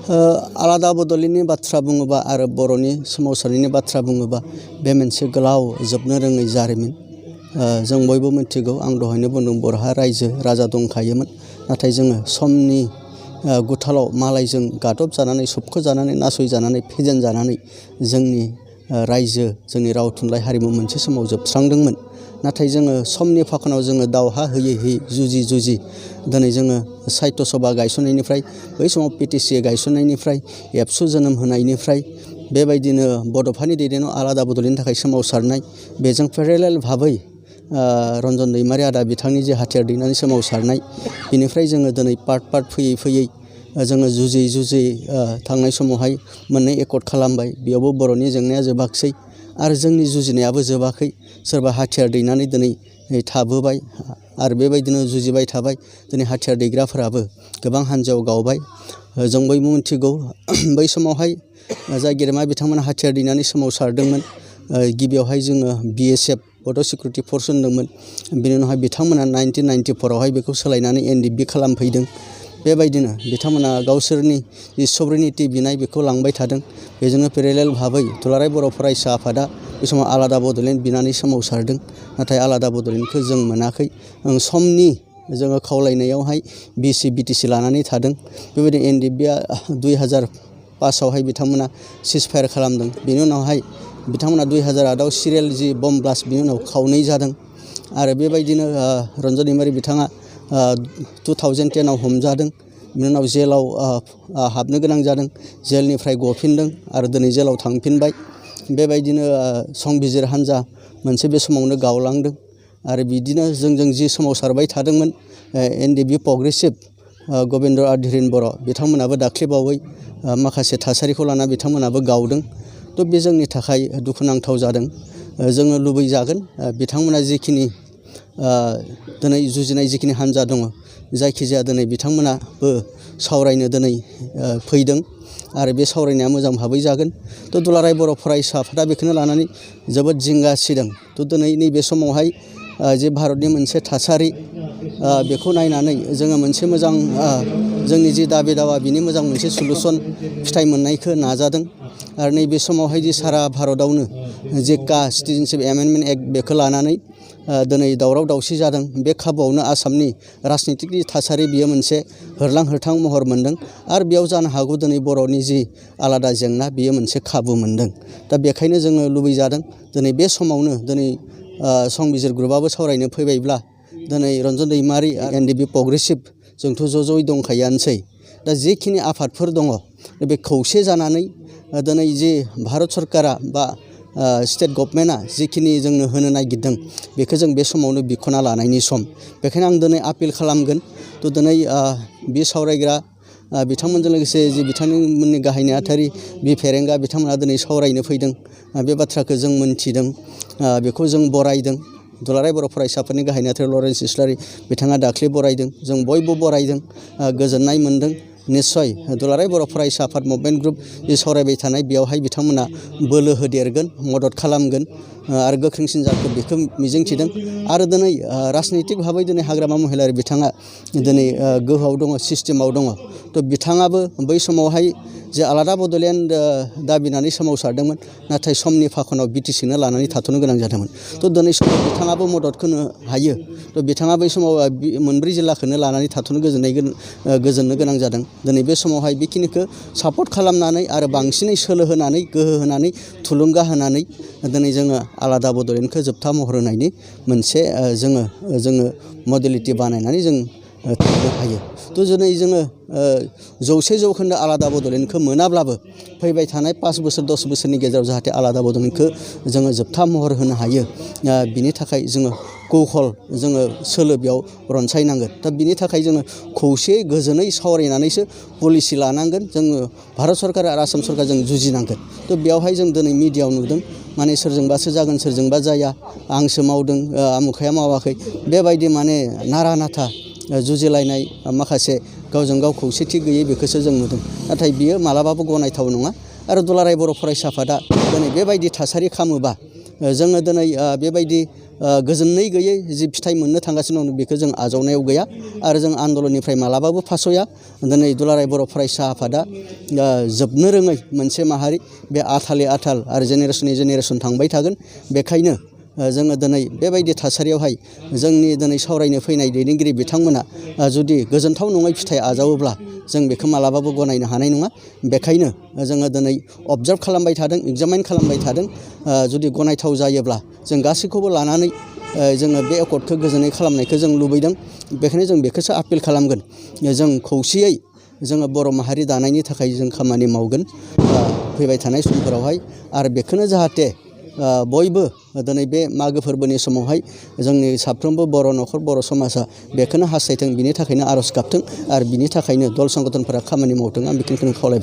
आलादा बदलिनि बाथ्रा बुङोबा आरो बर'नि सोमावसारनायनि बाथ्रा बुङोबा बे मोनसे गोलाव जोबनो रोङै जारिमिन। जों बयबो मिथिगौ, आं दहायनो बुंदों बर'हा रायजो राजा दंखायोमोन, नाथाय जोङो समनि गुथालाव मालायजों गादब जानानै सोबख'जानानै नासयजानानै फेजेनजानानै जोंनि रायजो, जोंनि राव थुनलाइ हारिमु मोनसे समाव जोबस्रांदोंमोन। नाथाय जोङो समनि फाखनाव जोङो दावहा होयै होयै जुजि दिनै जोङो साहित्य सभा गायसननायनिफ्राय, बै समाव PTC गायसननायनिफ्राय, एबसु जोनोम होनायनिफ्राय, बेबायदिनो बड'फानि दैदेननायाव आलादा बदलिनि थाखाय सोमावसारनाय, बेजों पेरेलेल भाबै रन्जन दैमारि आदा बिथांनि जे हाथियार दैनानै सोमावसारनाय, बिनिफ्राय जोङो दिनै पार्ट फैयै जोङो जुजियै थांनाय समावहाय मोननै एकर्ड खालामबाय। बेयावबो बर'नि जेंनाया जोबाखिसै आरो जोंनि जुजिनायाबो जोबाखै। सोरबा हाथियार दैनानै दिनै थाबोबाय आरो बेबायदिनो जुजिबाय थाबाय। दिनै हाथियार दैग्राफोराबो गोबां हान्जायाव गावबाय। जों बयबो मिथिगौ बै समावहाय जाय गेदेमा बिथांमोना हाथियार दैनानै सोमावसारदोंमोन, गिबियावहाय जोङो BSF बड' सिकिउरिटि फर्स होनदोंमोन। बिनि उनावहाय बिथांमोना 1994आवहाय बेखौ सोलायनानै NDP खालामफैदों। बेबायदिनो बिथांमोना गावसोरनि जि सभरेनिटि बिनाय बेखौ लांबाय थादों। बेजोंनो पेरेलेल भाबै दुलाराय बर' फरायसा आफादा बे समाव आलादा बड'लेण्ड बिनानै सोमावसारदों। नाथाय आलादा बड'लेण्डखौ जों मोनाखै। समनि जोङो खावलायनायावहाय BTC लानानै थादों। बेबायदि NDPआ 2005आवहाय बिथांमोना सिजफायार खालामदों। बेनि उनावहाय बिथांमोना 2008आव सिरियेल जि बम्ब ब्लास्ट, बिनि उनाव खावनै जादों। आरो बेबायदिनो रन्जन दैमारि बिथाङा 2010आव हमजादों। बिनि उनाव जेलाव हाबनो गोनां जादों। जेलनिफ्राय गफिनदों आरो दिनै जेलाव थांफिनबाय। बेबायदिनो संबिजिर हान्जा मोनसे बे समावनो गावलांदों। आरो बिदिनो जोंजों जि सोमावसारबाय थादोंमोन NDP प्रग्रेसिभ गबिन्द आधिरिन बर' बिथांमोनाबो दाख्लैबावै माखासे थासारिखौ लाना बिथांमोनाबो गावदों। थ' बे जोंनि थाखाय दुखुनांथाव जादों। जोङो लुबैजागोन बिथांमोना जिखिनि दिनै जुजिनाय जिखिनि हान्जा दङ, जायखिजाया दिनै बिथांमोनाबो सावरायनो दिनै फैदों आरो बे सावरायनाया मोजां भाबै जागोन। थ' दुलाराय बर' फरायसा आफादा बेखौनो लानानै जोबोद जिंगा सिदों। थ' दिनै नैबे समावहाय जे भारतनि मोनसे थासारि, बेखौ नायनानै जोङो मोनसे मोजां जोंनि जि दाबि दावा बिनि मोजां मोनसे सलुसन फिथाइ मोननायखौ नाजादों। आरो नैबे समावहाय जि सारा भारतआवनो जे सिटिजेनशिप एमेन्डमेन्ट एक्ट बेखौ लानानै दिनै दावराव दावसि जादों। बे खाबुआवनो आसामनि राजनितिकनि थासारि बियो मोनसे होरलां होरथां महर मोनदों। आरो बेयाव जानो हागौ दिनै बर'नि जि आलादा जेंना बियो मोनसे खाबु मोनदों। दा बेखायनो जोङो लुबैजादों दिनै बे समावनो दिनै संबिजिर ग्रुपआबो सावरायनो फैबायब्ला दिनै रन्जन दैमारि NDP प्रग्रेसिभ जोंथ' ज'यै दंखायोआनोसै। दा जेखिनि आफादफोर दङ बे खौसे जानानै दिनै जे भारत सरकारा बा स्टेट गभर्नमेन्टआ जिखिनि जोंनो होनो नागिरदों बेखौ जों बे समावनो बिख'ना लानायनि सम। बेखायनो आं दिनै आपिल खालामगोन। थ' दिनै बे सावरायग्रा बिथांमोनजों लोगोसे जि बिथांमोननि गाहाय नेहाथारि बि फेरेंगा बिथांमोना दिनै सावरायनो फैदों। बे बाथ्राखौ जों मोनथिदों, बेखौ जों बरायदों। दुलाराय बर' फरायसाफोरनि गाहाय नेहाथारि लरेन्स इस्लारि बिथाङा दाख्लै बरायदों। जों बयबो बरायदों, गोजोननाय मोनदों। निस्सय दुलाराय बर' फरायसा आफाद मुभमेन्ट ग्रुप जि सावरायबाय थानाय बेयावहाय बिथांमोना बोलो होदेरगोन, मदद खालामगोन आरो गोख्रोंसिन जागोन बेखौ मिजिंथिदों। आरो दिनै राजनैतिक भाबै दिनै हाग्रामा महिलारि बिथाङा दिनै गोहोआव दङ, सिस्टेमाव दङ। थ' बिथाङाबो बै समावहाय जे आलादा बड'लेण्ड दाबिनानै सोमावसारदोंमोन, नाथाय समनि फाखनाव BTCनो लानानै थाथ'नो गोनां जादोंमोन। थ' दिनै समाव बिथाङाबो मदद होनो हायो। थ' बिथाङा बै समाव मोनब्रै जिल्लाखौनो लानानै थाथ'नो गोजोननो गोनां जादों। दिनै बे समावहाय बेखिनिखौ सापर्ट खालामनानै आरो बांसिनै सोलो होनानै, गोहो होनानै, थुलुंगा होनानै दिनै जोङो आलादा बड'लेण्डखौ जोबथा महर होनायनि मोनसे जोङो मडेलिटि बानायनानै जों थांनो हायो। थ' दिनै जोङो 100% आलादा बड'लेण्डखौ मोनाब्लाबो फैबाय थानाय 5 बोसोर 10 बोसोरनि गेजेराव जाहाथे आलादा बड'लेण्डखौ जोङो जोबथा महर होनो हायो, बिनि थाखाय जोङो कौशल, जोङो सोलो बेयाव रनसायनांगोन। दा बिनि थाखाय जोङो खौसेयै गोजोनै सावरायनानैसो पलिसि लानांगोन। जोङो भारत सरकार आरो आसाम सरकारजों जुजिनांगोन। थ' बेयावहाय जों दिनै मिडियायाव नुदों माने सोरजोंबासो जागोन, सोरजोंबा जाया, आंसो मावदों, आमुखाया मावाखै, बेबायदि माने नारा नाथा जुजिलायनाय, माखासे गावजों गाव खौसेथि गैयै बेखौसो जों नुदों। नाथाय बियो मालाबाबो गनायथाव नङा। आरो दुलाराय बर' फरायसा आफादा दिनै बेबायदि थासारि खालामोबा जोङो दिनै बेबायदि गोजोननाय गैयै जि फिथाइ मोननो थांगासिनो दं बेखौ जों आजावनायाव गैया आरो जों आन्दलननिफ्राय मालाबाबो फासया। दिनै दुलाराय बर' फरायसा आफादा जोबनो रोङै मोनसे माहारि बे आथालि आथाल आरो जेनेरेसननि जेनेरेसन थांबाय थागोन। बेखायनो जोङो दिनै बेबायदि थासारियावहाय जोंनि दिनै सावरायनो फैनाय दैदेनगिरि बिथांमोना जुदि गोजोनथाव नङै फिथाइ आजावोब्ला जों बेखौ मालाबाबो गनायनो हानाय नङा। बेखायनो जोङो दिनै अबजार्भ खालामबाय थादों, एग्जामाइन खालामबाय थादों। जुदि गनायथाव जायोब्ला जों गासैखौबो लानानै जोङो बे एकर्डखौ गोजोनै खालामनायखौ जों लुबैदों। बेखायनो जों बेखौसो आपिल खालामगोन। जों खौसेयै जोङो बर' माहारि दानायनि थाखाय जों खामानि मावगोन फैबाय थानाय समफोरावहाय। आरो बेखौनो जाहाथे बयबो दिनै बे मागो फोरबोनि समावहाय जोंनि साफ्रोमबो बर' न'खर बर' समाजा बेखौनो हास्थायथों, बिनि थाखायनो आर'ज गाबथों आरो बिनि थाखायनो दल संगठनफोरा खामानि मावथों। आं बेखिनिखौनो खावलायबाय।